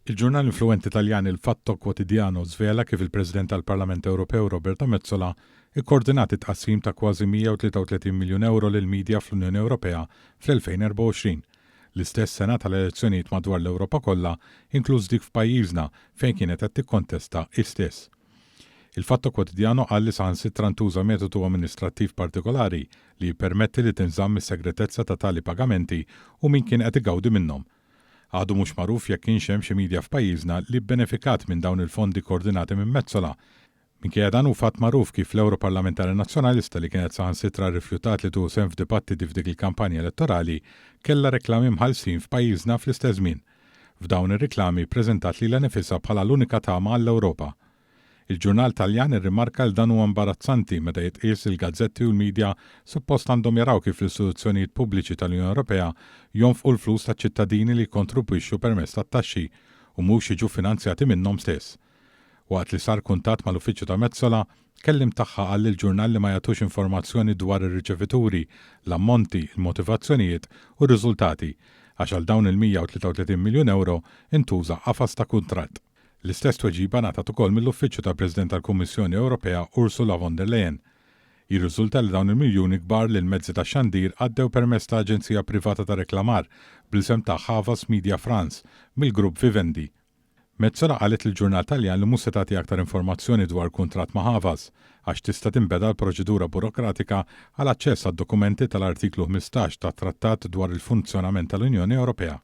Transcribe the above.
Il-ġurnal influwenti Taljan Il Fatto Quotidiano żvela kif il-President tal-Parlament Ewropew Roberta Metsola ikkordinat it-tqassim ta' kważi 133 miljun ewro lill-media fl-Unjoni Ewropea fl-2024, l-istess sena tal-elezzjonijiet madwar l-Ewropa kollha inkluż dik f'pajjiżna fejn kienet qed tikkontesta hi stess. Il Fatto Quotidiano qal li saħansitra ntuża metodu amministrattiv partikolari li jippermetti li tinżamm is-segretezza ta' tali pagamenti u min kien qed igawdi minnhom. Għadu mhux magħruf jekk kienx hemm xi media f'pajjiżna li bbenefikat minn dawn il-fondi kordinati minn Metsola. Minkejja dan hu fatt magħruf kif l-Ewroparlamentari Nazzjonalista li kienet saħansitra rrifjutat li tieħu sehem f'dibattiti f'dik il-kampanja elettorali kellha reklami mħallsin f'pajjiżna fl-istess żmien. F'dawn ir-riklami ppreżentat lilha nifisha bħala l-unika tama għall-Ewropa. Il-ġurnal Taljan irrimarka li dan huwa imbarazzanti meta jitqies li l-gazzetti u l-media suppost għandhom jaraw kif l-istituzzjonijiet pubbliċi tal-Unjoni Ewropea jonfqu l-flus taċ-ċittadini li jikkontribwixxu permezz tat-taxxi u mhux jiġu finanzjati minnhom stess. Waqt li sar kuntatt mal-uffiċċju ta' Metsola, kelliem tagħha qal lill-ġurnal li ma jagħtux informazzjoni dwar ir-riċevituri, l-ammonti, il-motivazzjonijiet u r-riżultati għax għal dawn il-133 miljun ewro intuża qafas ta' kuntratt. L-istess tweġiba ngħatat ukoll mill-Uffiċċju tal-President tal-Kummissjoni Ewropea Ursula von der Leyen. Jirriżulta li dawn il-miljuni kbar lill-mezzi tax-xandir għaddew permezz ta' aġenzija privata ta' reklamar bl-isem ta' Havas Media France mill-grupp Vivendi. Metsola qalet lill-ġurnal Taljan li mhux se tagħti aktar informazzjoni dwar kuntratt ma' Havas għax tista' tinbeda l-proċedura burokratika għal aċċess għad-dokumenti tal-Artiklu 15 tat-Trattat dwar il-Funzjonament tal-Unjoni Ewropea.